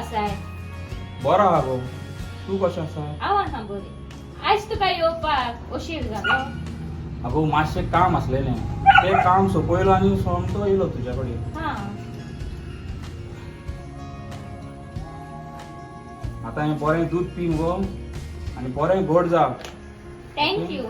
आसाय? बरो आहा गो, तूं कशें आसा? हांव आसा बरें. आयज तुका येवपाक उशीर जालो. अगो मातशें काम आसलेलें, तें काम सोंपयलो आनी सोमतो येयलो तुज्या कडेन. हा. आतां हें बरें दूद पी मुगो आनी बरें गोड जा. Thank you.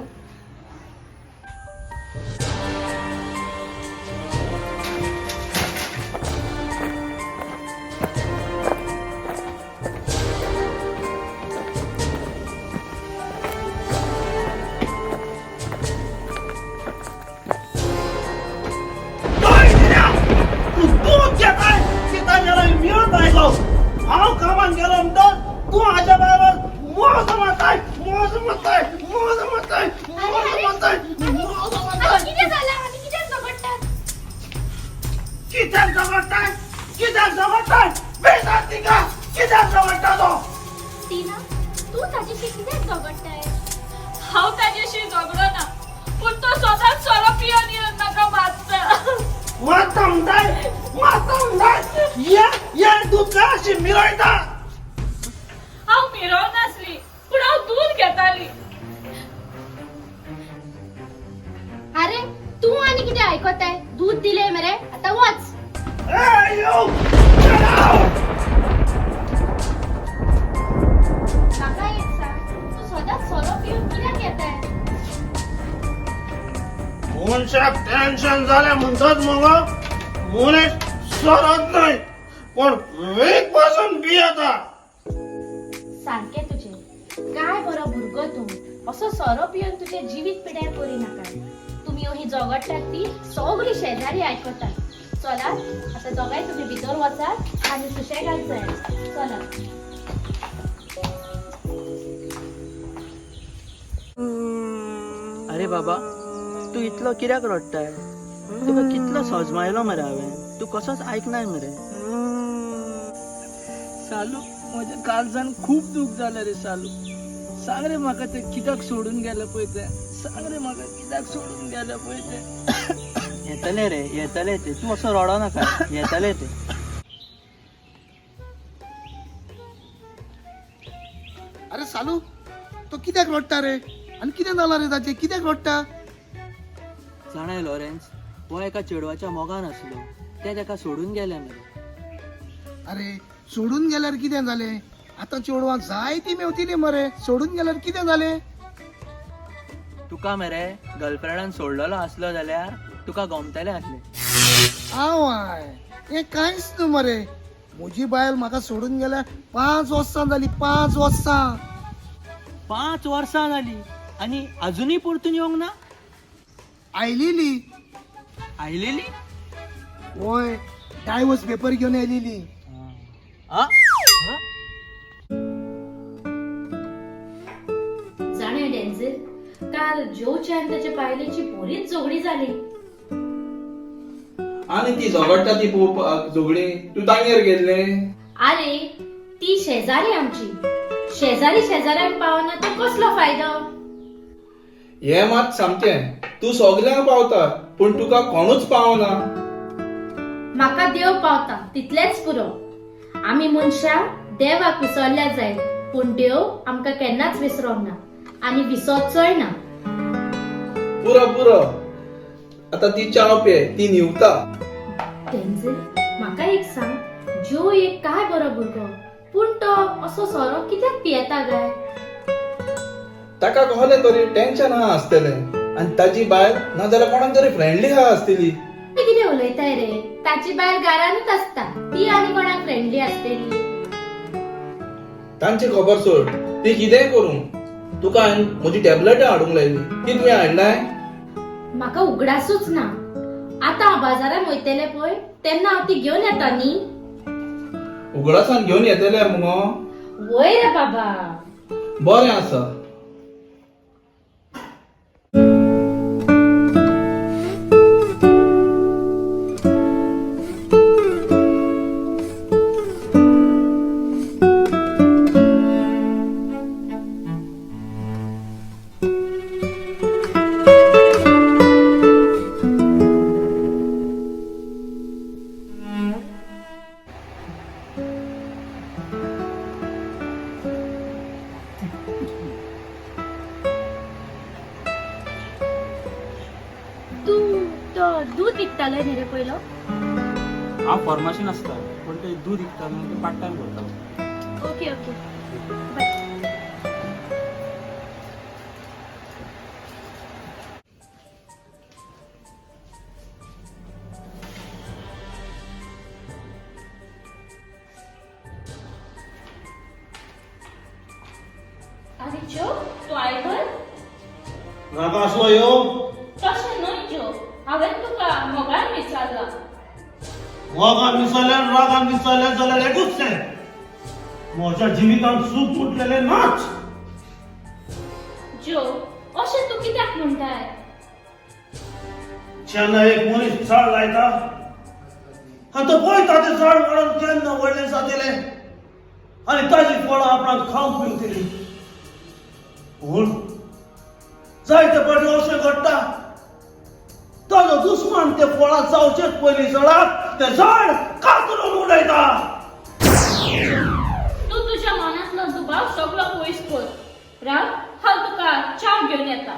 तूं दूद घेताय सीता गेलो मिळत आयलो. हांव कामाक गेलो म्हणटा तूं हाज्या बरोबर मोज मारताय, मोज मारताय, मोज मारताय, मोज मारताय, मोज मारताय. कितें जालां आनी कित्याक झगडटात? कित्याक झगडटाय? कित्याक झगडटाय? बेजार तिका, कित्याक झगडटा तो? टिना, तूं ताजेशी कित्याक झगडटाय? हांव ताजेशी झगडो ना, पूण तो सदांच सोरो पिवन येवन म्हाका मारता. मारता म्हणटाय, मारता म्हणटाय. ये ये दूद काय अशी मिरयता? हांव मिरोव नासली, पूण हांव दूद घेताली. अरे तू आनी कितें आयकताय? दूध दिले मरे, आतां वच. ए यो, get out! म्हाका एक सांग, तूं सदांच सोरो पिवन कित्याक येताय? मनशाक टेन्शन जालें म्हणटात मगो, मनीस सरत न्हय पूण वीक पासून पियेता. सारकें तुजें. काय बरो भुरगो तूं, असो सोरो पिवन तुजें जिवीत पिड्यार करिनाका. तुमी ही झगडटात ती सगळी शेजारी आयकतात. चलात आतां दोगांय तुमी भितर वचात आनी सुशेगाद जायात. चलात. अरे बाबा, तूं इतलो कित्याक रडटाय? तुका कितलो सजमायलो मरे हांवें, तूं कसोच आयकनाय मरे. सालू, म्हज्या काळजान खूब दूख जालें रे सालू. सांग रे म्हाका, ते कित्याक सोडून गेले पळय ते. सांग रे म्हाका, कित्याक सोडून गेले पळय ते. येतले रे, येतले ते, तूं असो रडो नाका, येतले ते. अरे सालू, तो कित्याक रडटा रे? आनी कितें जालां रे ताचें? कित्याक रडटा? जाणाय लॉरेन्स, हो एका चेडवाच्या मोगान आसलो, तें ताका सोडून गेलें मरे. अरे सोडून गेल्यार कितें जालें? आतां चेडवां जायतीं मेवतलीं मरे. सोडून गेल्यार कितें जालें? तुका मरे गर्लफ्रेंडान सोडलेलो आसलो जाल्यार तुका गमतलें आसलें. आवय, हें कांयच न्हू मरे. म्हजी बायल म्हाका सोडून गेल्यार 5 वर्सां जालीं, 5 वर्सां. 5 वर्सां जालीं आनी अजुनूय परतून येवंक ना? आयलेली. आयलेली? वय, डायवर्स पेपर घेवन आयलेली. आ? जाणा डेन्झील, काल जोच्या आनी ताच्या बायलेची बरीच झगडी जाली. आनी ती झगडटा ती पळोवपाक झगडीं तूं तांगेर गेल्लें? आरे ती शेजारी आमची. शेजारी शेजाऱ्यांक पावना तो कसलो फायदो? हें मात सामकें, तूं सगल्यांक पावता पूण तुका कोणूच पावना. म्हाका देव पावता तितलेंच पुरो. आमी मनशां देवाक विसरल्या जायत, पूण देव आमकां केन्नाच विसरोंक ना आनी विसरचोय ना. पुरो पुरो, आतां ती च्याव पे, ती न्हिवता. डेन्झील, म्हाका एक सांग, जो एक काय बरो भुरगो, पूण तो असो सोरो कित्याक पियेता काय? ताका कहलें तरी टेन्शन आहा आसतलें आनी ताजी बायल नाजाल्यार कोणाक तरी फ्रेंडली आहा आसतली. कितें उलयताय रे? ताची बायल घरानूच आसता, ती आनी कोणाक फ्रेंडली आसतली? तांची खबर सोड, ती कितेंय करूं. तुका हांवें म्हजी टॅबलेटां हाडूंक लायली, ती तुवें हाडलाय? म्हाका उगडासूच ना. आतां हांव बाजारान वयतलें पळय तेन्ना हांव ती घेवन येता न्ही. उगडासान घेवन येतलें मुगो? वय रे बाबा. बरें आसा. जालोय न्ही रे पयलो? हांव फॉर्मासीन आसता, पूण ते दूद विकता न्हू, ते पार्ट टायम करता. ओके ओके, बाय. आरे जो, तूं आयकल? नाका आसलो यो. तशें न्हय जो, हांवें तुका मोगान विचारलां. मोगान विसरल्यान, रागान विसरल्यान जाल्यार एकूच तें. म्हज्या जिवितांत सूख उठलेलें नाच. जो, अशें तूं कित्याक म्हणटाय? जेन्ना एक मनीस झाड लायता आनी तो पळयता तें झाड वाडून केन्ना व्हडलें जातलें आनी ताजी फळां आपणाक खावंक मेळटली. पूण जायते फावटी अशें घडटा, ताजो दुस्मान ते फळां जावचेच पयलीं झाडाक तें झाड कातरून उडयता. तूं तुज्या मनांतलो दुबाव सगलो पयस कर. राव, हांव तुका च्या घेवन येता.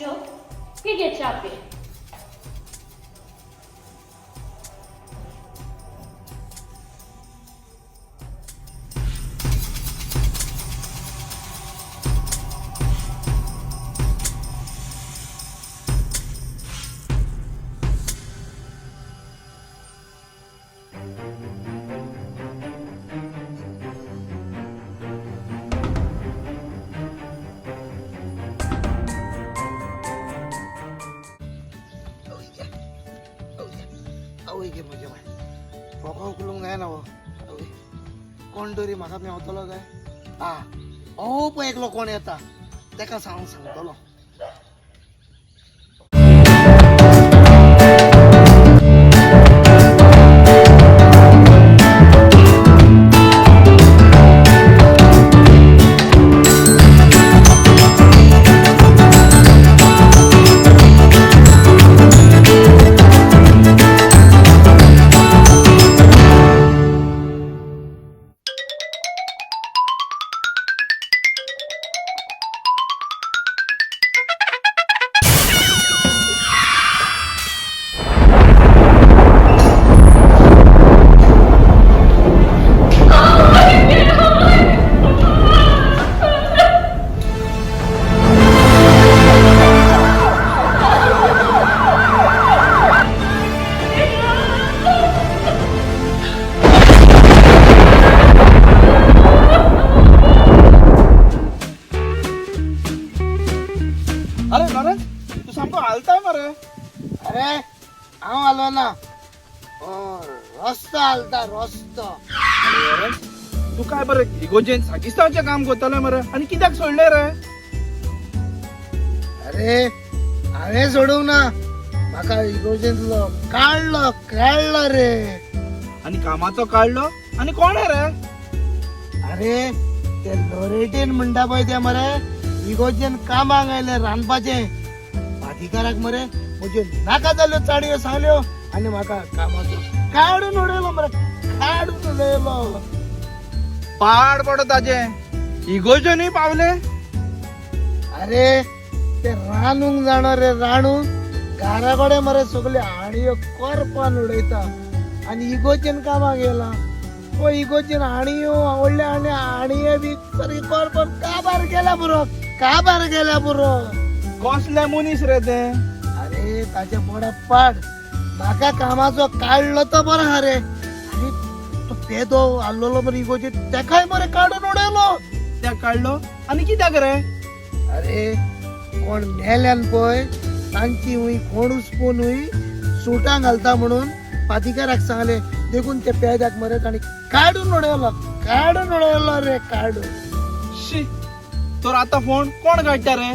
जो, ही घे च्या पी. आवय गे म्हजे बाय, म्हाका उखलूंक जायना हो. आवय, कोण तरी म्हाका मेवतलो काय? आ, हो पळय एकलो कोण येता, तेका सांग सांगतलो. अरे लॉरेन्स, तूं सामको हालताय मरे. अरे हांव आलो ना, रस्तो हालता रस्तो. लॉरेन्स, तूं काय बरें इगोजेन साकिस्तानाचें काम करतालो मरे, आनी कित्याक सोडलें रे? अरे हांवें सोडूंक ना, म्हाका इगोजेंतलो काडलो काडलो रे. आनी कामाचो काडलो आनी कोण रे? अरे ते लोरेटीन म्हणटा पळय ते मरे इगोजेन कामाक आयले रांदपाचें. भाटीकाराक मरे म्हज्यो नाका जाल्यो चाडयो सांगल्यो आनी म्हाका कामाचो काडून उडयलो मरे, काडून उडयलो. पाड पडो ताजें, इगोजेनूय पावले. अरे ते रांदूंक जाणा रे, रांदूंक घरा कडेन मरे सगल्यो आणयो करपान उडयता आनी इगोजेन कामाक गेला. पळय इगोजेन आणयो व्हडले आनी आणये बी सारकी करपान काबार गेल्या पुरो, काबार गेल्या पुरो. कसले मनीस रे ते? अरे ताच्या बोडा पाड, म्हाका कामाचो काडलो तो बरो आहा रे. आनी तो पेदो आहलोलो मरे इगोजेन, तेकाय मरे काडून उडयलो. कित्याक काडलो आनी कित्याक रे? अरे कोण मेल्यान पळय तांची हुंय कोण उसपून हुंय सुटां घालता म्हणून पातिकाराक सांगले, देखून ते पेद्याक मरे ताणी काडून उडयलो, काडून उडयलो रे, काडून. शी, तर आतां फोन कोण काडटा रे?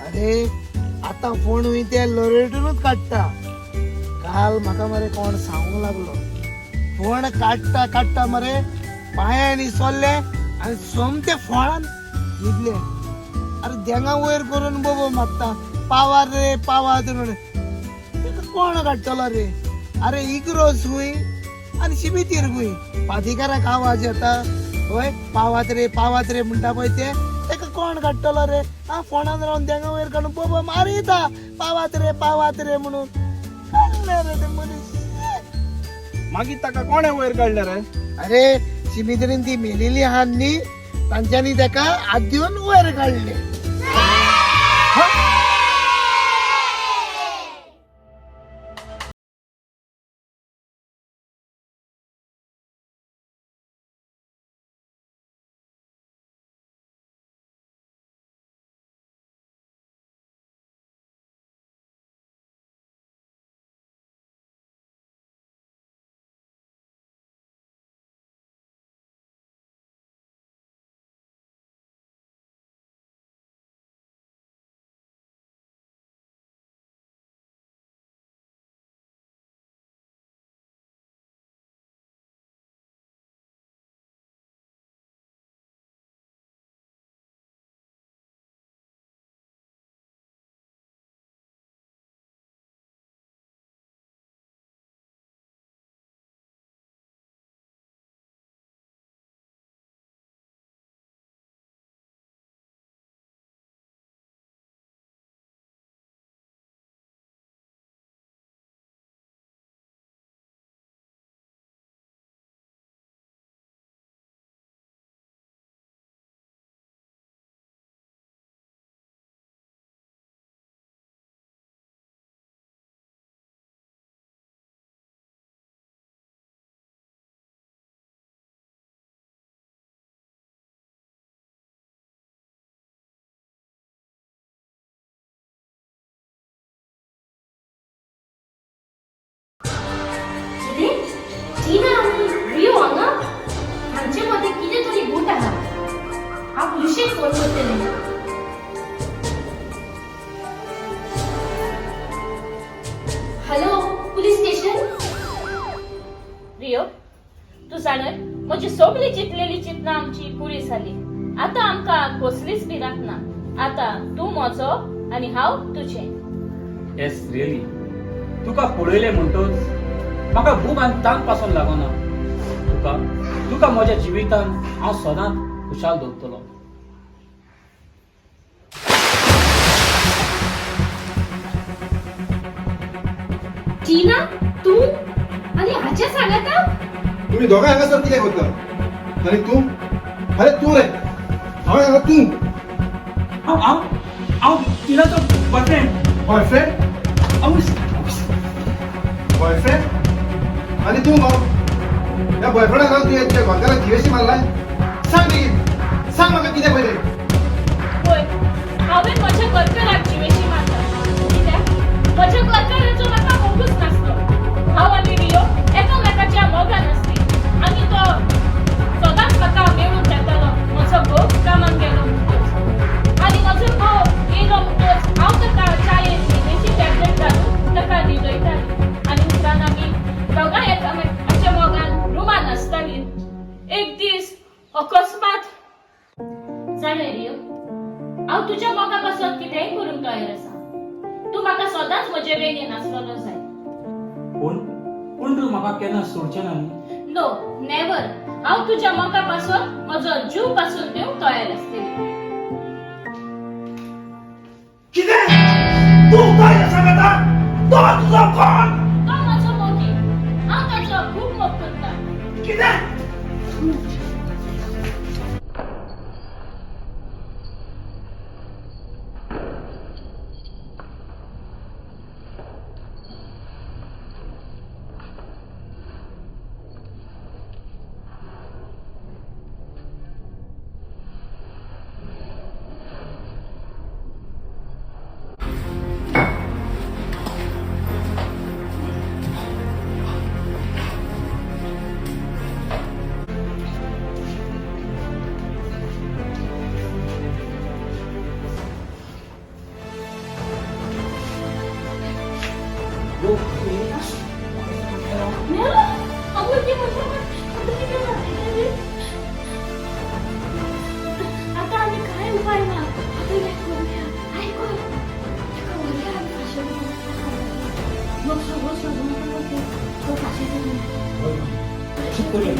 अरे आतां फोन हुंय ते लोरेटूनच काडटा. काल म्हाका मरे कोण सांगूंक लागलो, फोण काडटा काडटा मरे पांयांनी सोल्ले आनी सोमते फोळान न्हिदले. अरे देंगा वयर करून बोबो मारता पावार रे पावात म्हणून. ताका कोण काडटलो रे? अरे इग्रोज खूंय आनी शिमितीर खूंय. पादिकाराक आवाज येता हय पावात रे पावात रे म्हणटा पळय ते, ताका कोण काडटलो रे? हा फोणान रावन देंगा वयर काडून बोबो मारिता पावात रे पावात रे म्हणून. काडले रे ते मनीस. मागीर ताका कोणें वयर काडलें रे? अरे शिमितरीन ती मेलेली आहा न्ही, तांच्यांनी ताका हात दिवन वयर काडले. कितें? टिना आनी रियो हांगा? हांचे मदें कितें तरी गूट आहा. हांव पुलिशेक फोन करतलें. Hello, police station? Rio, तूं जाणय म्हजी सगळी चिंतलेली चिंतना आमची पुरी जाली. आतां आमकां कसलीच भिरांत ना. आतां तूं म्हजो आनी हांव तुजें. येस रियली, तुका पळयलें म्हणटच म्हाका भूक आनी तान पासून लागना. तुका तुका म्हज्या जिवितान हांव सदांच खुशाल दवरतलो. टिना, तूं आनी हाच्या सांगाता? तुम्ही दोघां हांगासर कितें करता? आनी तूं? अरे तूं रे, हांवें हांगा तूं हांव हांव हांव टिनाचो बॉयफ्रेंड. बॉयफ्रेंड? बॉयफ्रेंड? आनी तूं गो ह्या बॉयफ्रेंडाक लागून तुवें तुज्या घरकाराक जिवेशी मारलाय? सांग बेगीन, सांग म्हाका कितें पळय तें. पळय, हांवें म्हज्या घरकाराक जिवेशी मारला. कित्याक म्हज्या घरकाराचो म्हाका मोगूच नासलो. हांव आनी रियो एकामेकाच्या मोगान आसली आनी तो सदांच म्हाका मेळूंक येतालो. म्हजो घोव कामाक गेलो म्हणटच आनी म्हजो घोव येयलो म्हणटच हांव ताका चायेन न्हिदेची टॅबलेट घालून ताका न्हिदयताली आनी उपरांत आमी दोगांय एकामेकाच्या मोगान रुमान आसतालीं. एक दीस अकस्मात. जाणें रियो, हांव तुज्या मोगा पासत कितेंय करूंक तयार आसा. तूं म्हाका सदांच म्हजे वेंगेन आसलेलो जाय. पूण पूण तूं म्हाका केन्ना सोडचें ना न्ही? No, never. हांव तुज्या मोगा पासत म्हजो जीव पासून दिवंक तयार आसतली. कितें तूं ताज्या सांगता? तो तुजो कोण? तो म्हजो मोगी. हांव ताचो खूब मोग करता. कितें? उपाय ना. आतां एक करुया, आयकय, ताका व्हरया आमी फांशेर. लोक सगळो सजून तो फांशेर. अशें करुया.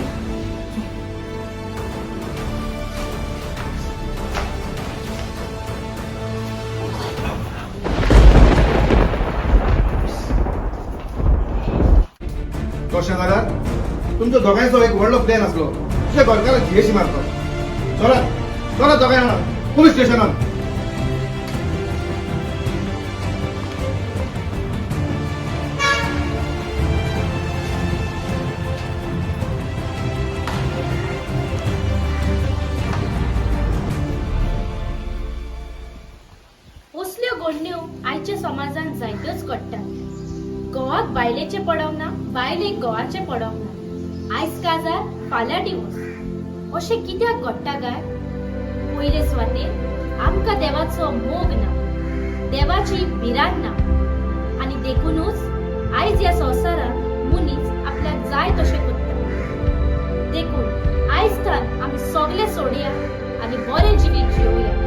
तशें जाल्यार तुमच्या दोगांयचो एक व्हडलो प्लॅन आसलो तुज्या घरकाराक जियेशी मारपाक. चला चला दोगांय जाणां पुलीस स्टेशनान. असल्यो घडण्यो आयच्या समाजान जायत्योच घडटात. घोवाक बायलेचें पडप ना, बायलेक घोवाचें पडप ना. आयज काजार, फाल्यां डिवोर्स. अशें कित्याक घडटा काय? पयले सुवातेर आमकां देवाचो मोग ना, देवाची भिरांत ना आनी देखुनूच आयज ह्या संवसारांत मनीस आपल्याक जाय तशें करता. देखून आयज तर आमी सगळे सोडया आनी बरें जिवीत जियोया.